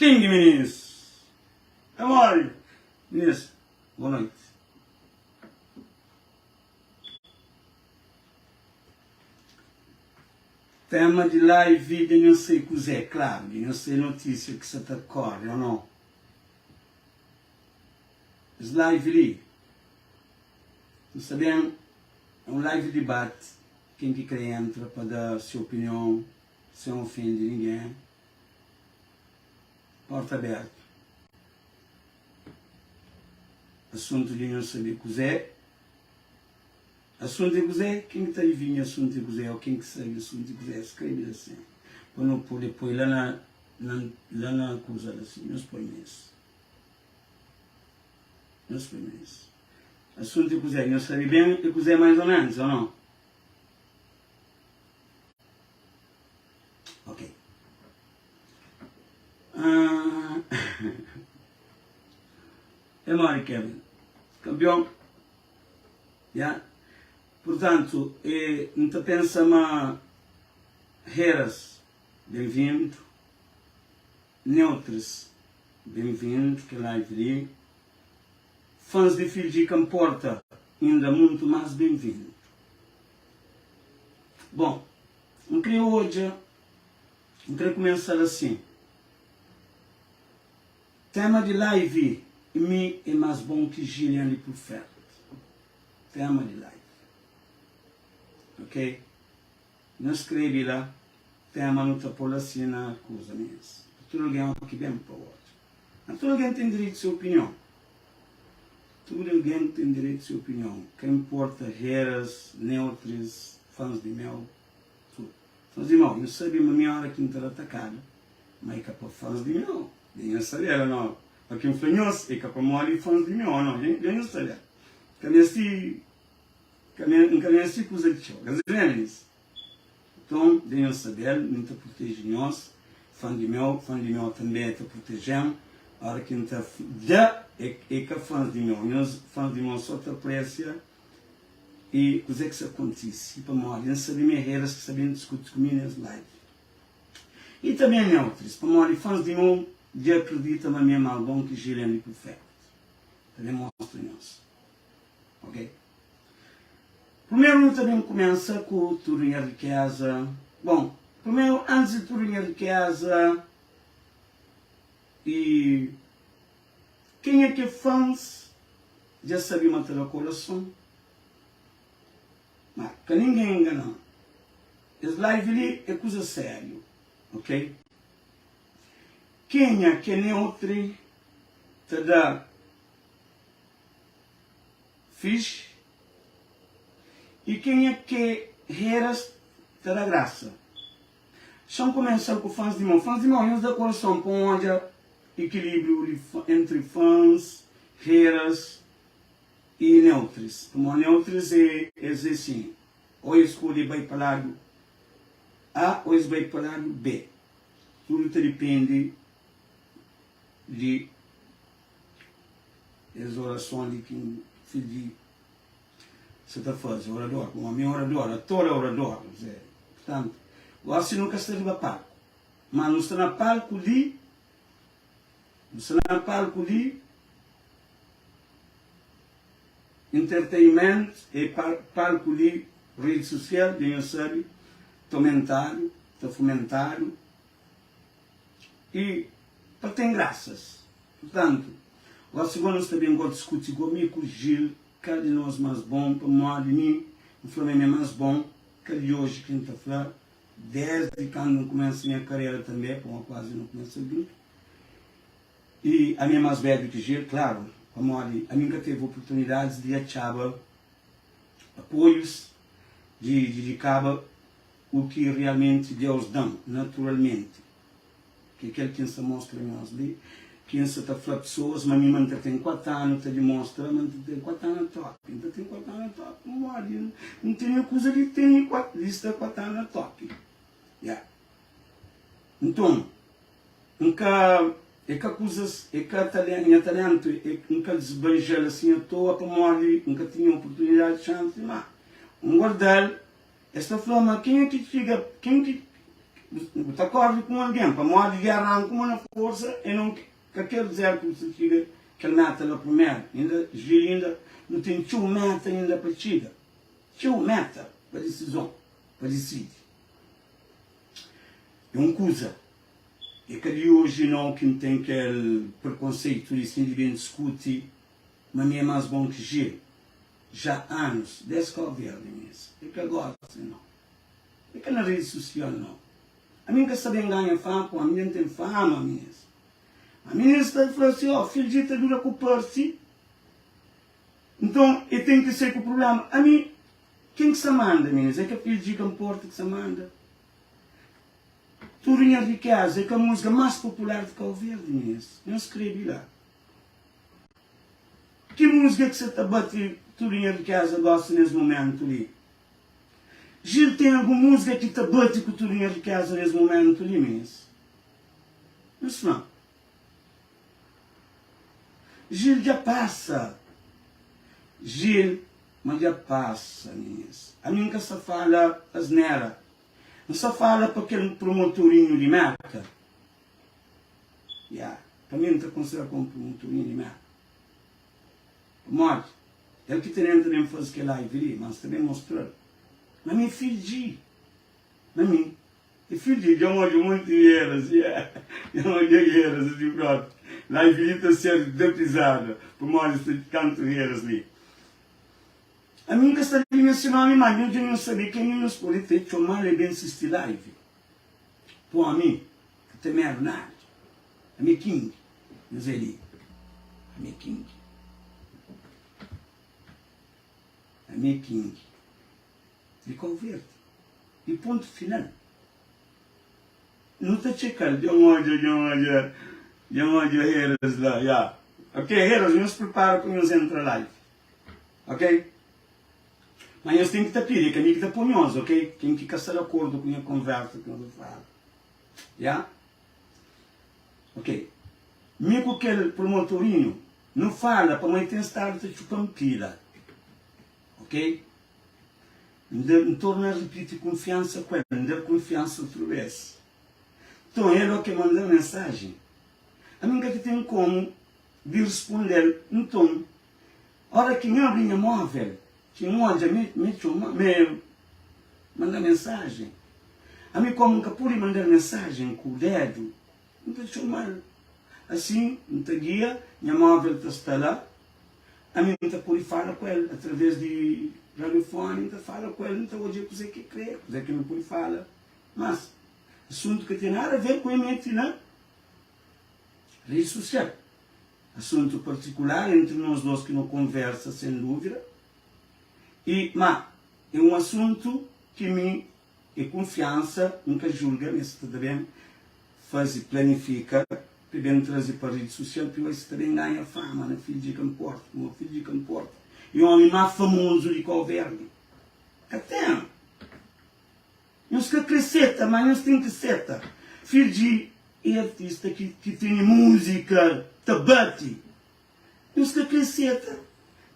King minis! É moli! Minis, boa noite. Tema di live dja nhos sai kuzé, klaru, dja nhos sai notísia ki sa ta kóre ô no? Es live li, N sta ben, é un live dibati, ken ki kre entra pa da se opinion sen ofende ningen, porta abertu. Asuntu dja nhos sabe kuzé. Asuntu é kuzé? Ken ki ta adivinha asuntu é kuzé ô ken ki sabe asuntu é kuzé? Skrebe la sin pa nu pode poi la na la na kuza la sin. Nhos poi mes. Nhos poi mes. Asuntu é kuzé? Nhos sabe ben é kuzé mais ô ménus ô nau? Ok. Ah, é mori Kevin. Kampion. Ya. Purtantu, e N ta pensa ma Heras, ben-vindu. Neutres, ben-vindu kel live li. Fãs di Fidji ka nporta, inda muntu más ben-vindu. Bon, N kre odja, N kre kumesa-l asin. Tema di live Mi é más bon ki Gillian di Prufet Tema di live Ok Nhos skrebe la tema nu ta pol asi na kuza mes pa tudu algen ki ben pa odja Ma tudu algen ten direitu se opinion Tudu algen ten direitu se opinion Ka inporta haters, neutris, fans di meu Tudu Fans di meu, nhos sabe ma mi ora ki N ta da takada Ma e ka pa fans di meu. Dja nhos sabe el no. Pa ki N fla nhos e ka pamodi fans di meu no. Dja nhos sabe el. Ka mesti ka me N ka mesti kuza di txeu. Ka sabe nhos. Nton dja nhos sabe el, mi N ta proteje nhos. Fan di meu, fan di meu tanbe ta proteje-m. Ora ki N ta da e e ka fans di meu. Nhos fans di meu so ta apresia e kuze ki sa kontise. Pamodi N sabe ma e eras ki sa ben diskuti ku mi nes live. I ta ben neutris, pamodi fans di meu dja akredita ma mi é mal bon ki Gillian di Prufet. Ta ben mostra nhos. Ok? Primeru nu ta ben kumesa ku Tudu Nha Rikeza. Bon, primeru antis di Tudu Nha Rikeza i kenha ki é fans dja sabe ma ta da korason. Ma ka ningen ingana-m. Es live li é kuza sériu, ok? Kenha ke neutre ta da fixi i kenha ke heras ta da grasa. Xa-m kumesa ku fans di meu. Fans di meu, nhos da korason pa N odja ikilibriu di entri fans, heras i neutris. Pamodi neutris é es é sin. Ô es pode bai pa ladu A ô es bai pa ladu B. Tudu ta dipende di es orason li ki N fidji sa ta faze, orador. Pamodi mi é orador, ator é orador. Purtantu, gosi nu ka sta riba palku, ma nu sta na palku di, nu sta na palku di. Entertainment é palku di redi susial, dja nhos sabe, ta omentadu, ta fumentadu i pa ten grasas. Purtantu, gosi go nu sta ben go diskuti go mi ku Gil kal di nos mas bon, pamodi mi N fla ma mi é mas bon, kal di oji ki N ta fla, desdi kandu N kumesa nha karera tanbe, pamodi kuazi nu kumesa djuntu. I ami é más bedju ki Gil, klaru, pamodi ami N ka tevi oportunidadis di atxaba apoius, di didikaba u ki realmenti Deus da-m, naturalmenti, ki é kel ki N sta mostra nhos li, ki N sta ta fla pesoas ma mi ma N ta ten 4 anu ta dimostra ma N ta ten 4 anu topi, N ta ten 4 anu topi pamodi N tene kuza di tene di sta 4 anu topi, ya. Nton. N ka, é ka kuzas, é ka talentu, nha talentu é, N ka sbanja-l asin atoa pamodi N ka tinha oportunidadi, xansi, má N guarda-l. Es ta fla ma kenha ki txiga, ken ki. Bu ta korda ku un algen pamodi di arranka uma na forsa e non ka ker dizer ki bu sta txiga kel meta la primeru. Inda Gil inda nu ten txeu meta inda pa txiga, txeu meta pa disizon, pa disidi. E un kuza, e ka di oji nau ki N ten kel prekonseitu di sin di ben diskuti ma mi e mas bon ki Gil. Já anus, des Kau Verdi mes, e ka gosi nau. É ka na redi susial nau. Ami N ka sta ben ganha fama pô ami dja N ten fama minis. Ma minis ta fla si ó fil dja ta dura ku parsi nton e ten ki sai ku prublema. Ami ken ki sta manda minis é ka fil dji ka nporta ki sta manda. Tudu nha rikeza é ka musika mas popular di Kau Verdi minis. Nhos skrebi la. Ki musika ki sa ta bati tudu nha rikeza gosi nes mumentu li? Gil ten algun múzika ki ta bate ku tudu nha rikeza nes mumentu li mes? Nhos fla-m. Gil dja pasa. Gil ma dja pasa minis. Ami N ka sta fala asnera. N sta fala pa kel promotorinhu di Merka. Ya, pa mi N ta konsidera komu promotorinhu di Merka. Pamodi? El ki ta ben ta ben faze kel live li, ma N sta ben mostra-l ma mi é fidji. Ma mi é fidji. Dja N odja monti eras, yeah. Dja N odja eras asi propi. Live li ta ser da pizada, pamodi sta tantu eras li. Ami N ka sta li nha se nomi, ma nho dja nho sabe kenha nhos pode te txoma-l e ben sisti live. Po ami ka ten medu nada. Ami é king. Nhos é li. Ami é king. Ami é king. Di Kau Verdi. I pontu final. Nu ta txeka-l. Dja N odja, dja N odja, dja N odja Heras la, ya. Ok, Heras, nhos pripara pa nhos entra live. Ok? Ma nhos ten ki ta pidi, é ka mi ki ta pô nhos, ok? Ken ki ka sta di akordu ku nha konversa ki nhos ta fala. Ya? Ok. Mi ku kel promotorinhu nu fala pamodi el ten stadu ta txupa-m pila. Ok. N da, N torna ripiti kunfiansa ku el, N da-l kunfiansa utru bes. Nton el oke manda-m mensajen, ami N ka ta ten komu di risponde-l. Nton, ora ki N abri nha móvel, ki N odja ma el txoma, ma el manda mensajen, ami komu N ka pode manda-l mensajen ku dedu, N ta txoma-l. Asin, N ta gia, nha móvel ta sta la, ami N ta pode fala ku el através di radiofoni, N ta fala ku el, N ta odja kuzê ki el krê, kuzê ki nu pode fala. Mas, asuntu ka ten nada a ver ku e mete na redi sosial. Asuntu partikular entri nos dos ki no konversa, sen dúvida. I, ma, é un asuntu ki mi É kunfiansa, N ka julga, mi sta ta ben faze planifika pa ben traze pa redi susial pi bai sta ben ganha fama na fidju di Kanporta, pamodi fidju di Kanporta é omi más famozu di Kau Verdi. Ka ten! Nhos ka kre seta, má nhos ten ki seta. Fidji é artista ki ki tene múzika ta bati. Nhos ka kre seta?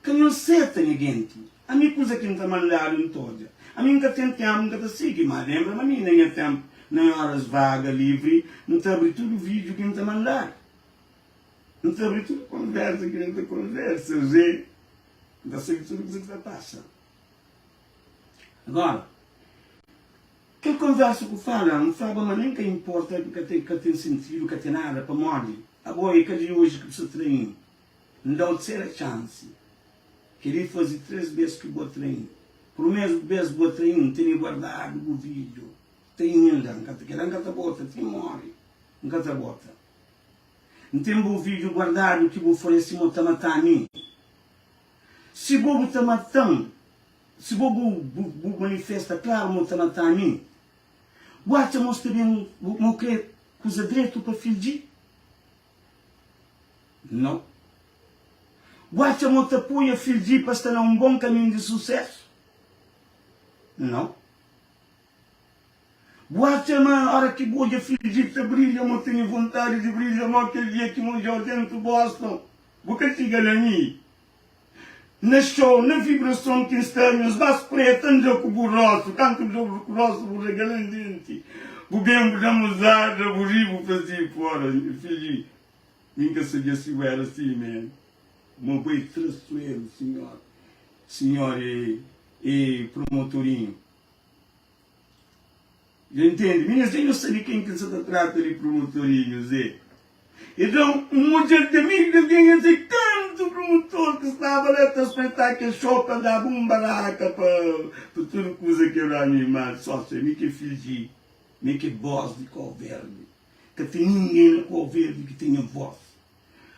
Ka nhos seta, nha genti. Ami kuza ki N ta mandadu N ta odja. Ami N ka ten tenpu, N ka ta sigi. Ma lenbra ma mi na nha tenpu, na nha oras vaga, livri, N ta abri tudu video ki N ta mandadu. N ta abri tudu konversa ki N ta konversa. Zé, N ta sabe tudu kuza ki ta pasa. Agora, kel konversa ku fala, N flaba ma nen ka inporta, ka ten, ka ten sentidu, ka ten nada, pamodi abo é ka di oji ki bu sta train. N da-u tersera txansi. Kel-li faze 3 bês ki bo train. Prumeru bês bo train, N tene guardadu bu vídiu. Te inda, N ka ta, kel-la N ka ta bota, ti N móre, N ka ta bota. N ten bu vídiu guardadu ki bu fla sima bu ta mata mi. Si bo bu ta mata-m, si bo bu bu manifesta klaru ma bu ta mata mi, bu atxa ma bu sta ben, ma bu kre kuza dretu pa fidji? Nau. Bu atxa ma bu ta apoia fidji pa sta na un bon kaminhu di susesu? Nau. Bu atxa ma ora ki bu odja fidji ta brilha ma bu tene vontadi di brilha ma kel dia ki N odja-u dentu Boston? Bu ka txiga na mi. Na show, na vibrason ki N sta, nhos ba spreta, N da ku bu rostu, kantu N da ku rostu bu regala-m denti. Bu ben bu da muzada, bu ri, bu fla si, Pora, fidju, mi N ka sabia si bu era si, man. Ma bo é trasueru, sinhor, sinhor e, e promotorinhu. Dja ntende? Mi nhos dja nhos sabe ken ki N sa ta trata di promotorinhu, Zé. Então, un odja-l di amigu di algen, el sai kantu promotor ki staba la ta spretá kel xou pa daba un baraka pa pa tudu kuza ki el ami ma sósiu, ami ki é fidji, mi ki é bós di Kau Verdi. Ka ten ningen na Kau Verdi ki ten nha vós.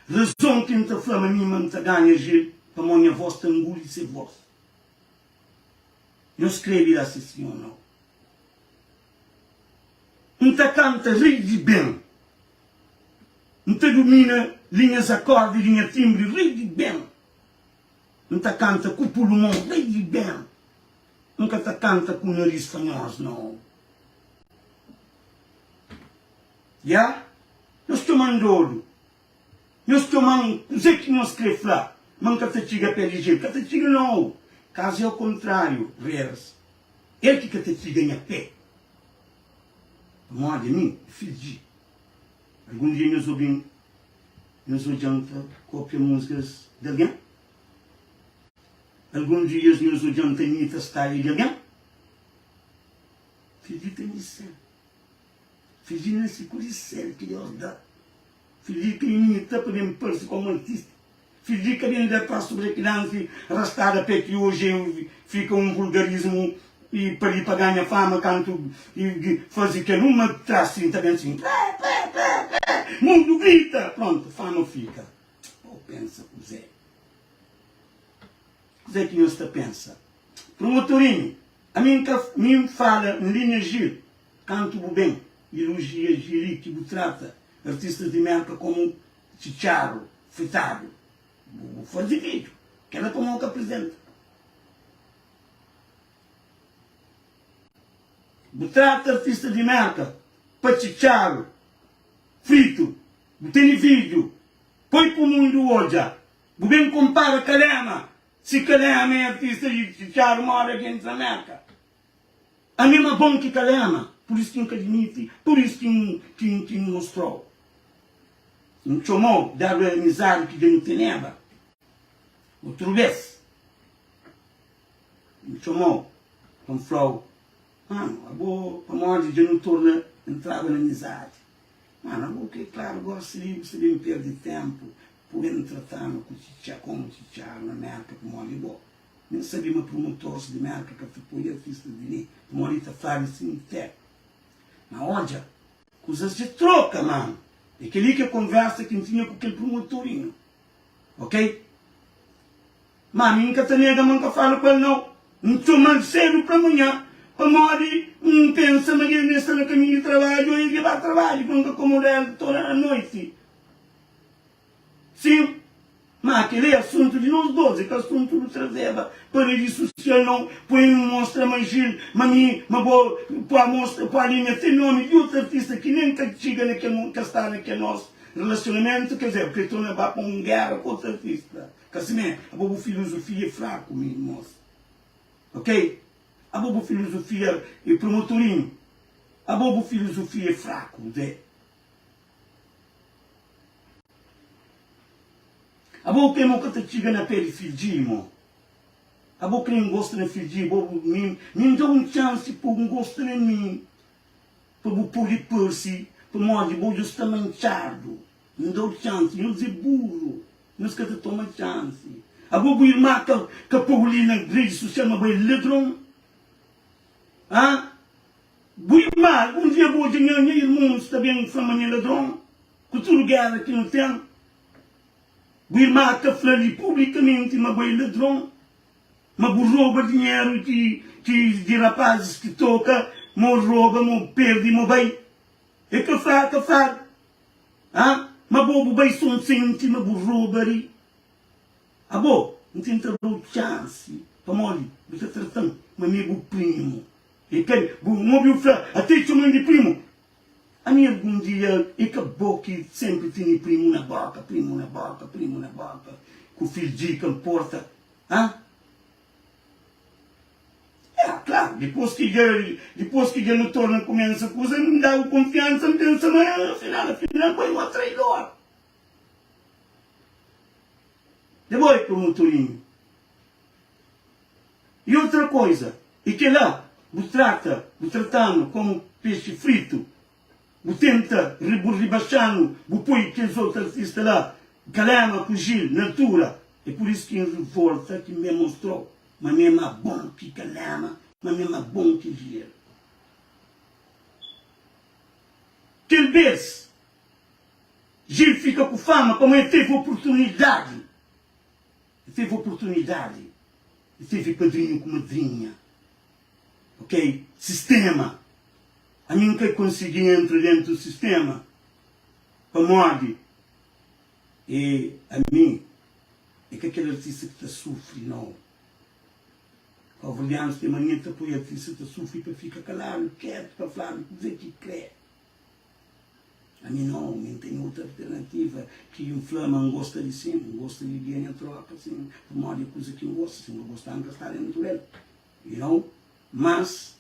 Razon ki N ta fla ma mi ma N ta ganha Gil, pamó nha vós ta nguli se vós. Nhos skrebe la si sim ou nau. N ta kanta rei di ben. N ta dumina linhas akordi di nha timbri rei di ben. N ta kanta ku pulmon rei di ben. N ka ta kanta ku naris fanhos nau. Ya? Nhos txoma-m dodu. Nhos txoma-m kuzê ki nhos krê fla, ma N ka ta txiga pé di Gil. Ka ta txiga nau. Kazu é okontráriu, Reras. El ki ka ta txiga nha pé. Pamodi ami é fidju di. Algun dia nhos obi-m, nhos odja-m ta kopia múzikas di algen? Algun dias nhos odja-m ta imita style di algen? Fidju ten di ser. Fidju nase ku di ser ki Deus da. Fidju ka imita pa ben parse komu artista. Fidju ka ben da pasu brekidansi rastada pé ki oji fika un vulgarismu i pa li pa ganha fama kantu fazi kel uma tras sin ta ben sin pré pré pré pré mundu grita prontu fama fika. Bo pensa kuzé? Kuzé ki nhos ta pensa? Promotorinhu, ami N ka mi N fala N linha Gil kantu bu ben ilujia Gili ki bu trata artistas di Merka komu Txitxaru fritadu bu faze vídeo kela pamodi ka apresenta bu trata artista di merka pa txitxaru fritu bu tene vídeo poi pa mundu odja bu ben kompara kalema si kalema é artista di txitxaru moda gentis na merka. Ami é ma bon ki Kalema, pur isu ki N ka dimiti, pur isu ki N ki ki N mostrau. N txomau, dadu el amizadi ki dja nu teneba. Utru bes, N txomau pa N flau, Manu, abo, pamodi dja nu torna entraba na amizadi. Manu, abo ki é klaru, gosi li bu sta ben perde tenpu, bu ben tratanu ku txitxa, komu txitxaru na Merka, pamodi bo. Nen sabe ma promotors di Merka ka ta poi artistas di li pamodi ta fladu sin fé. Ma odja, kuzas dja troka manu. É kel-li ki é konversa ki N tinha ku kel promotorinhu. Ok? Ma mi N ka ta nega ma N ka fala ku el nau. N txoma-l sedu pramanhã pamodi N pensa ma el sta na kaminhu di trabadju ô el dja ba trabadju pa N ka komoda-l toda anoiti. Sin, ma kel-li é asuntu di nos dos, é ka asuntu di trazeba pa redi susial nau. Poi N mostra ma Gil, ma mi, ma bo, poi mostra, poi alinha te nomi di otu artista ki nen ka txiga na kel, ka sta na kel nos relasionamentu, ker dizer, kre torna ba pa un gera ku otu artista. Ka simé, abo bu filozofia é fraku, mi mos. Ok? Abo bu filozofia é promotorinhu. Abo bu filozofia é fraku, Zé. Abo kre mo ka ta txiga na pé di fidji mo Abo kre ngosta na fidji bo bu mi mi N da un txansi pa bu ngosta na mi Pa bu pode parse pamodi bo dja sta mantxadu N da-u txansi nhos é buru nhos ka ta toma txansi Abo bu irma ka ka pô-u li na redi sosial ma bo é ladron Ha Bu irma algun dia bu odja nha nha irmons ta ben fla ma mi é ladron Ku tudu géra ki nu ten, bu irma ta fla li publikamenti ma bo é ladron, ma bu roba dinheru ki ki di rapazis ki toka, ma o roba, ma o perdi, ma o bai. E ka fla, ka fladu, ha? Ma bo bu bai Sonsenti, ma bu roba li. Abo, N tenta da-u txansi, pamodi bu ta trata-m ma mi é bu primu. E ka, bu, N obi-u fla, ate e txoma-m di primu. Ami algun dia e ka bo ki senpri tene primu na boka, primu na boka, primu na boka, ku fidji ka nporta, ha? Ya, klaru. Dipôs ki dja dipôs ki dja nu torna kumensa kuza, N da-u kunfiansa, N pensa ma afinal, afinal bo é un traidor. Dja bo é promotorinhu. I outra koza, i kel-la, bu trata, bu trata-nu komu pexi fritu. Bu tenta bu ribaxa-nu, bu poi kes otu artista la, Kalema ku Gil, na altura. É pur isu ki N rivolta ki N ben mostra-u ma mi é más bon ki Kalema, ma mi é más bon ki Gil. Kel bês, Gil fika ku fama pamodi el tevi oportunidadi. El tevi oportunidadi, el tevi padrinhu ku madrinha. Ok, sistema. Ami N ka konsigi entra dentu sistema pamodi e ami e ka kel artista ki ta sufri nau. Kauverdianus ten mania ta poi artista ta sufri pa fika kaladu, ketu, pa fladu kuze ki kre. Ami nau, mi N ten otu alternativa ki N fla ma N gosta di sin, N gosta di gia nha tropa sin, pamodi e kuza ki N gosta, si N ka gosta N ka sta dentu del, you know. Mas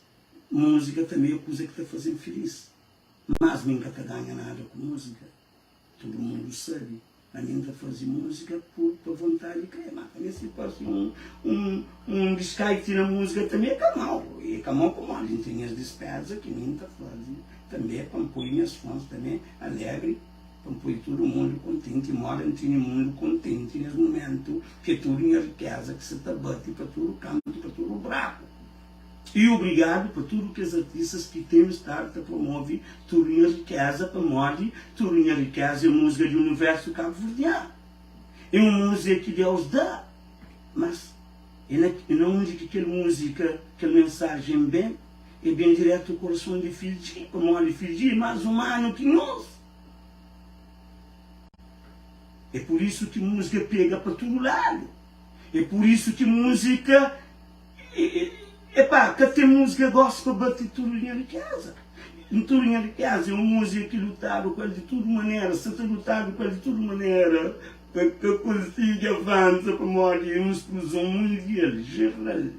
Múzika tanbê é kuza ki ta faze-m filís. Mas mi N ka ta ganha nada ku múzika. Tudu mundu sabe ma mi N ta faze múzika pur pa vontadi krê. Má tanbê si parse un un un diskaiti na múzika tanbê é ka mau. É ka mau pamodi N ten nhas dispéza ki mi N ta faze tanbê pa N poi nhas fãs tanbê alégri, pa N poi tudu mundu kontenti moda N tene mundu kontenti nes mumentu ki é tudu nha rikéza ki sa ta bate pa tudu kantu, pa tudu braku. I obrigadu pa tudu kes artistas ki ten stadu ta promove Tudu Nha Rikeza pamodi Tudu Nha Rikeza é musika di universu kabuverdianu. É un musika ki Deus da, mas é na é na undi ki kel musika, kel mensajen ben, é ben diretu korason di Fidji pamodi Fidji é mas umanu ki nos. É pur isu ki musika pega pa tudu ladu. É pur isu ki musika Epá, ka ten múzika gósi pa bate tudu nha rikéza. Tudu nha rikéza é un múzika ki lutadu ku el di tudu manera, sa ta lutadu ku el di tudu manera pa ka konsigi avansa pamodi é un spluzon mundial, jeral.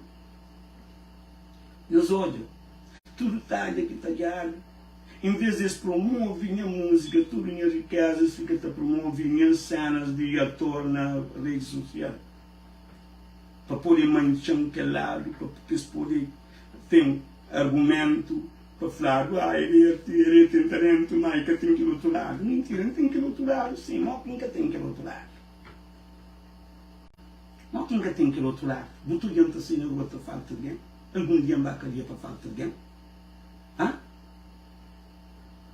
Nhos odja, tudu tadja ki tadjadu, envês di es promove nha múzika, tudu nha rikéza, es fika ta promove nhas sénas di ator na redi sosial. Pa pode mantxa-m kel ladu, pa es pode ten argumentu pa fladu, ah, el é arti, el é ten talentu, má el ka ten kel otu ladu. Mintira, N ten kel otu ladu sin, mó ki N ka ten kel otu ladu? Mó ki N ka ten kel otu ladu? Bu ta odja-m ta sai na rua ta falta algen? Algun dia N ba kadia pa falta algen? Ha?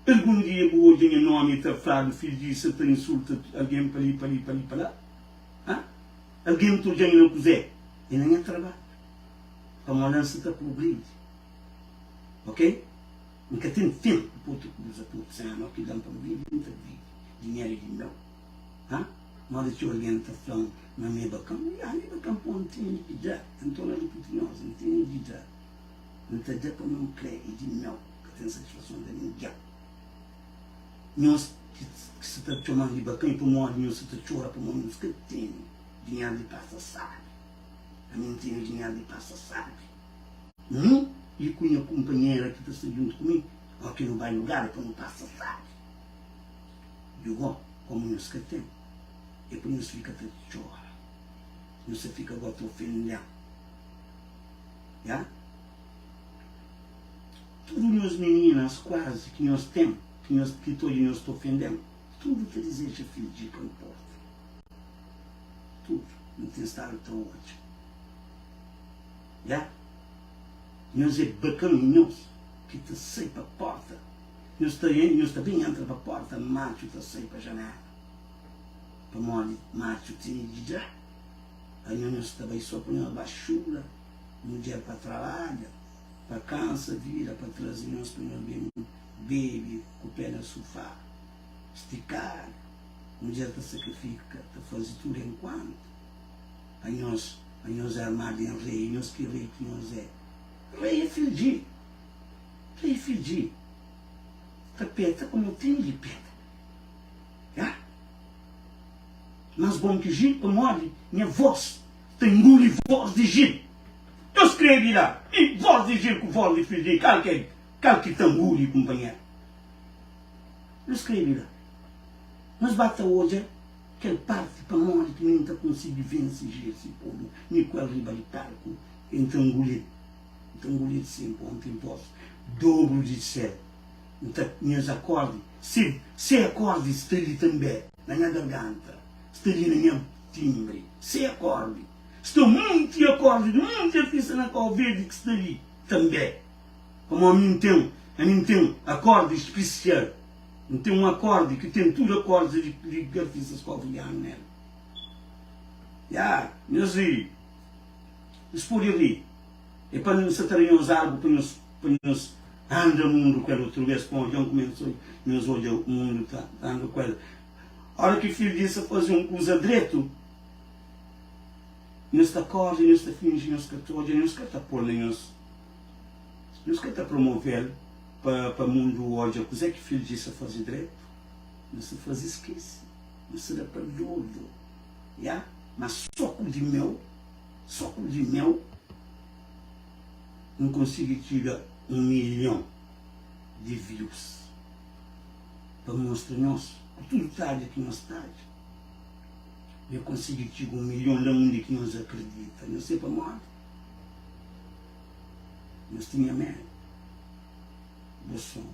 Algun dia bu odja nha nómi ta fladu fidjisa ta insulta algen pa li, pa li, pa li, pa la? Ha? Algen ta odja-m na kuzê? É na nha trabadju. Pamodi N sa ta progridi. Ok? N ka ten tenpu pa otu kuza, pa otu séna. Óki da-m pa N vive, N ta vive. Dinheru é di meu. Ha? Modi txeu algen ta fla-m ma mi é bakan. Ya, mi é bakan pamodi N tene ki da. N torna ripiti nhos, N tene di da. N ta da pamodi N krê, é di meu. Ka ten satisfason da ningen. Nhos ki sa ta txoma-m di bakan é pamodi nhos sa ta txora pamodi nhos ka tene dinheru di pasa sábi. Ami N tene dinheru di pasa sábi. Mi i ku nha kunpanhera ki ta sta djuntu ku mi, óki nu bai lugar é pa nu pasa sábi. Djugo, komu nhos ka ten, é pa nhos fika ta txora. Nhos ta fika gó ta ofende-m. Ya? Tudu nhos mininas kuazi ki nhos ten, ki nhos ki ta odja nhos ta ofende-m, tudu ta dizeja fidju ka nporta. Tudu. N ten stadu ta odja. Ya. Nhos é bakan i nhos ki ta sai pa porta. Nhos ta nhos ta ben entra pa porta, matxu ta sai pa janela. Pamodi matxu tene di da. Anho nhos ta bai so pa nhos ba xula mudjer pa trabadja. Pa kansa vida pa traze nhos pa nhos ben bebe ku pé na sufá stikadu mudjer ta sakrifika ta faze tudu enkuantu anhos anhos é armadu en rei nhos ki rei ki nhos é rei é fidji rei é fidji ta peta pamo ten di peta ya mas bon ki ji pamodi nha vos ta inguli vos di ji. Nhos skrebe la, i. Voz di Gil ku voz di Fidji kal ki é kal ki ta nguli kunpanheru? Nu skrebe la. Nos ba ta odja kel parti pamodi ki mi N ta konsigi vense Gil si podu mi ku el riba di palku e N ta nguli-l. N ta nguli-l sin pon ten voz dobru di sel. N ta nhas akordi se se akordi sta li tanbe na nha garganta sta li na nha timbri se akordi. Sta munti akordi di munti artista na Kau Verdi ki sta li tanbe. Pamodi ami N ten, ami N ten akordi spesial. N ten un akordi ki ten tudu akordis di di artistas kauverdianu nel. Ya, nhos ri. Nhos pode ri. É pa N sa ta da nhos algu pa nhos, pa nhos anda mundu ku el utru bes. Pamodi dja N kumesa nhos odja mundu ta anda ku el. Ora ki fidju di sa faze un kuza dretu. Nhos ta korda, nhos ta finji nhos ka ta odja, nhos ka ta pô-l na nhos, nhos ka ta promove-l pa pa mundu odja kuzê ki Fidju di sa faze dretu. Nhos ta faze skese, nhos ta da pa dodu, ya, ma sô ku di meu, sô ku di meu, N konsigi txiga un milhon di views pa mostra nhos ku tudu tadja ki nhos tadja. Nha konsigi txiga un milhon la undi ki nhos akredita. Nhos sai pamodi? Nhos tinha medu. Bo son.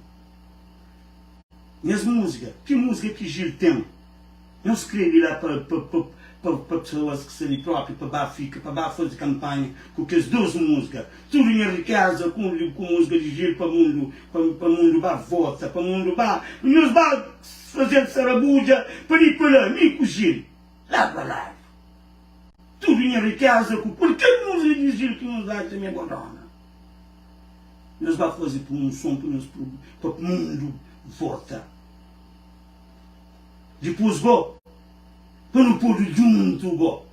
Nhas múzika, ki múzika ki Gil ten? Nhos skrebe la pa pa pa pa pa pesoas ki sta li propi pa ba fika, pa ba faze kanpanha ku kes dos múzika. Tudu nha rikeza ku ku múzika di Gil pa mundu pa pa mundu ba vota, pa mundu ba nhos ba Faze-l sarabudja pa li pa la, mi ku Jil, ladu a ladu. Tudu nha rikeza ku kualker múzika di Jil ki nhos atxa mi é bodona. Nhos ba faze prumuson pa nhos pa mundu vota. Dipus go, pa nu podu djuntu go,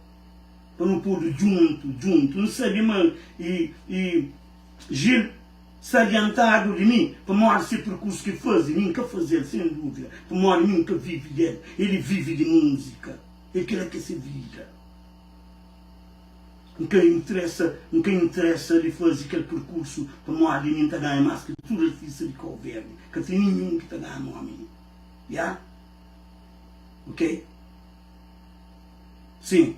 pa nu podu djuntu, djuntu. N sabe ma i i Jil. Sta adiantadu di mi pamodi se perkursu ki faze, mi N ka faze-l, sen dúvida, pamodi mi N ka vive di el, el vive di múzika, é kila ki é se vida. N ka interesa, N ka interesa di faze kel perkursu pamodi mi N ta ganha más ki tudu artista di Kau Verdi, ka ten ninhun ki ta ganha mó mi. Ya? Ok? Sin,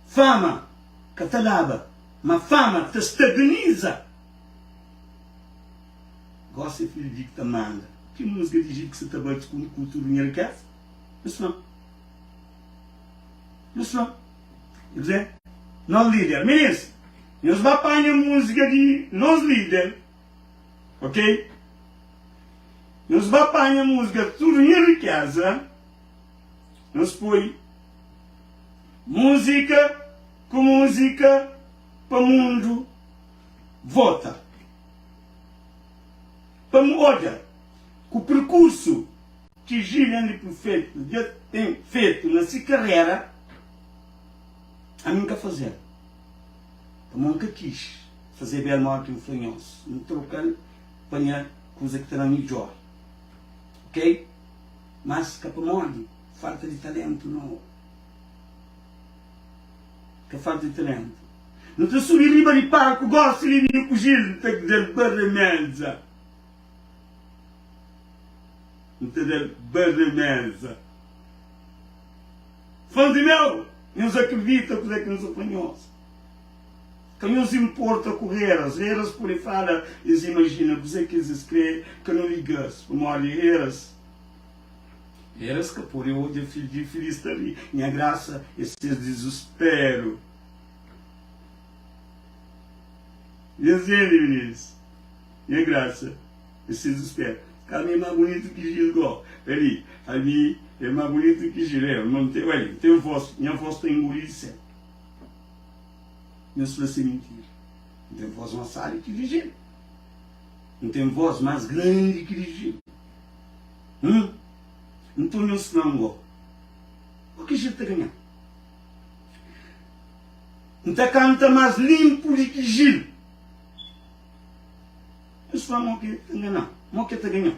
fama ka ta laba, ma fama ta stabiliza. Gosi é filho di ki ta manda. Ki música di Gil ki sa ta bati ku ku tudu nha rikeza? Nhos fla-m. Nhos fla-m. E kuzê? Nos líder. Minis, nhos ba panha música di nos líder, ok? Nhos ba panha música tudu nha rikeza, nhos poi música ku música pa mundu. Vota pa N odja ku perkursu ki Gillian di Prufetu dja ten fetu na si karera, ami N ka faze-l pamodi N ka kis fazeba el modi ki N fla nhos, N troka-l pa nha kuza ki ta da midjor, ok? Mas ka pamodi falta di talentu, no. Ka falta di talentu. Nu ta subi riba di palku gosi li mi ku Gil nu ta da-l barremeza. Nu ta da-l barremeza. Fãs di meu, nhos akredita kuzê ki N sta fla nhos. Ka nhos inporta ku reras. Reras pode fala, es imajina kuzê ki es krê, ka nu liga-s, pamodi reras. Eras ka pode odja fidju di filis ta ri, nha grasa é ses dizusperu. Nhas ntende, mininus? Nha grasa é ses dizusperu. Ka mi é más bunitu ki Gil go. Peraí, ami é más bunitu ki Gil. Eu não tenho, olha, eu tenho voz, nha voz ta enguli di séu. Nhos fla se mintira. N ten voz más sábi ki di Gil. N ten voz más grandi ki di Gil. Hum? Nton nhos fla-m go, o ki Gil ta ganha? N ta kanta más linpu di ki Gil. Nhos fla-m o ki ta ngana, mo ki ta ganha?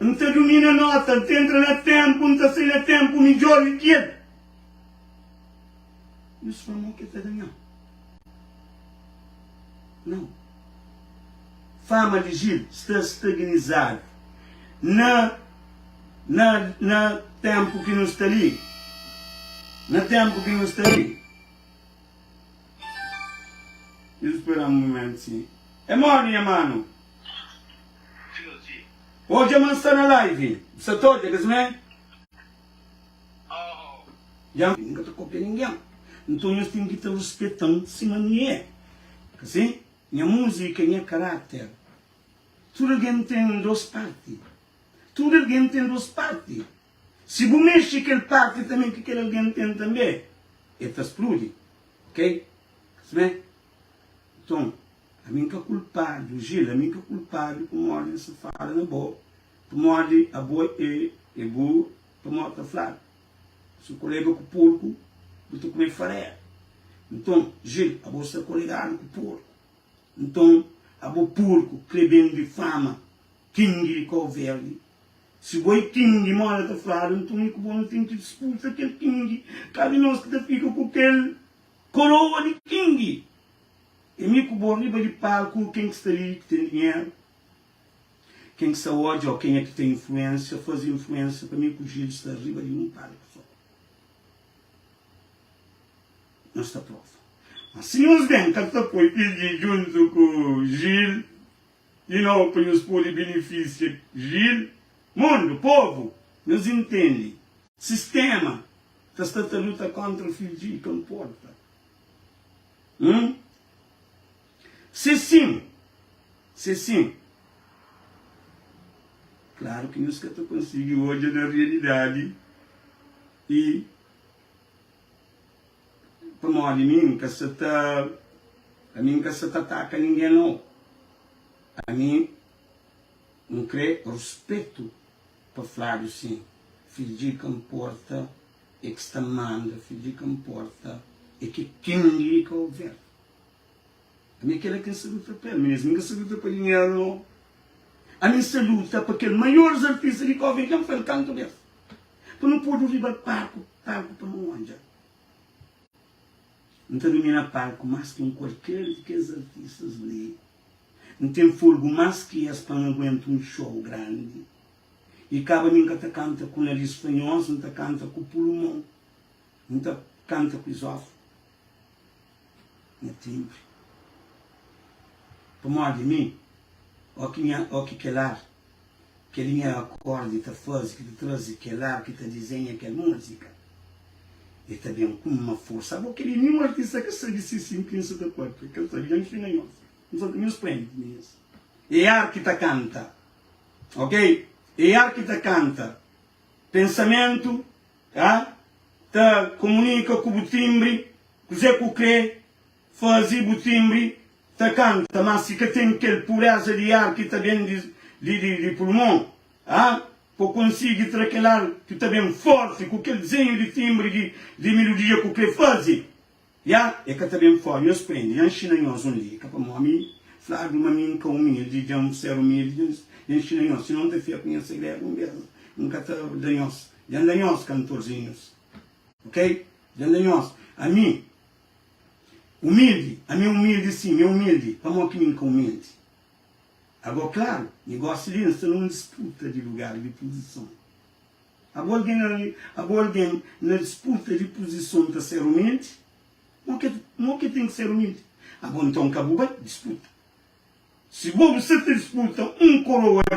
N ta dumina nota, N ta entra na ténpu, N ta sai na ténpu midjór di ki el. Nhos fla-m o ki ta ganha? Nau. Fama di Gil sta stagnizadu na na na tempu ki nu sta li na tempu ki nu sta li. Nhos spera un mumentu si. É modi nha manu? Odja ma N sta na live. Bu sta ta odja kes mé? Dja N ka ta kopia ningen. Nton nhos ten ki ta ruspeta-m sima mi é. Ka si? Nha múzika é nha karáter. Tudu algen ten dos parti. Tudu algen ten dos parti. Si bu mexe kel parti tanbe ki kel algen ten tanbe, el ta spludi. Ok? Simé? Nton, ami N ka kulpadu, Gil, ami N ka kulpadu pamodi N sta fala na bo, pamodi abo é é bu, pamodi ta fladu, si kolega ku porku, bu ta kume farela. Nton, Gil, abo sta kolegadu ku porku. Nton, abo porku kre ben di fama king di Kau Verdi. Si bo é king, moda ta fladu, nton mi ku bo nu ten ki disputa kel king. Ka di nos ki ta fika ku kel koroa di king. É mi ku bo riba di palku, ken ki sta li ki ten dinheru, ken ki sta odja ô kenha ki ten influensia, faze influensia pa mi ku Gil sta riba di un palku so. Nhos ta prova. Ma si nhos ben ka ta poi Pigi djuntu ku Gil, you know, pa nhos pode benefisia Gil, mundu, povu, nhos intende, sistema ta sta ta luta kontra fidju i ka nporta. Hum? Se sin, se sin, klaru ki nhos ka ta konsigi odja na realidadi i Pamodi mi N ka sa ta, ami N ka sa ta ataka ningen nau. Ami N kre ruspetu pa fladu sin, fidji ka nporta e ki sta manda, fidji ka nporta e ki king di Kau Verdi. Ami kela ki N sa luta pa el, minis, mi N ka sa luta pa dinheru nau. Ami N sa luta pa kel maiores artista di Kau Verdi, dja N fla-l kantu bes. Pa nu podu riba palku, palku pa nu odja. N ta dumina palku más ki un kualker di kes artistas li. N ten folgu más ki es pa N aguenta un show grandi. I kaba mi N ka ta kanta ku naris pa nhos, N ta kanta ku pulmon, N ta kanta ku izófogu, nha tinbri. Pamodi mi, ó ki nha, ó ki kel ar. Kel nha akordi ta faze ki ta traze kel ar ki ta dizenha kel múzika e ta ben ku uma forsa. Abo kel-li ninhun artista ka sabe si sin ki N sa ta papia, ka sabe. Dja N xina nhos, N sa nhos prende mi es. É ar ki ta kanta, ok? É ar ki ta kanta. Pensamentu, tá? Ta komunika ku bu tinbri, kuzê ku krê Faze bu tinbri ta kanta, má si ka ten kel pureza di ar ki ta ben di pulmon, a pa konsigi tra kel ar ki ta ben fórti ku kel dizenhu di tinbri di melodia ku kre faze, ya, e ka ta ben fórti. Nhos prende, dja N nxina nhos un li, ka pamodi mi fladu ma mi N ka umildi, dja N ser umildi, dja N nxina nhos, sinon N ta fia ku nha segredu un bes, N ka ta da nhos, dja N da nhos kantorzinhus, ok? Dja N da nhos, ami. Umildi, ami é umildi sim, mi é umildi, pamó ki mi N ka umildi? Agó klaru, mi gosi li N sta na un disputa di lugar, di puzison. Agó algen na, agó algen na disputa di puzison ta ser umildi? Mo ke, mo ke ten ki ser umildi? Agó nton ka bu bai disputa. Si bo bu sta ta disputa un koroa.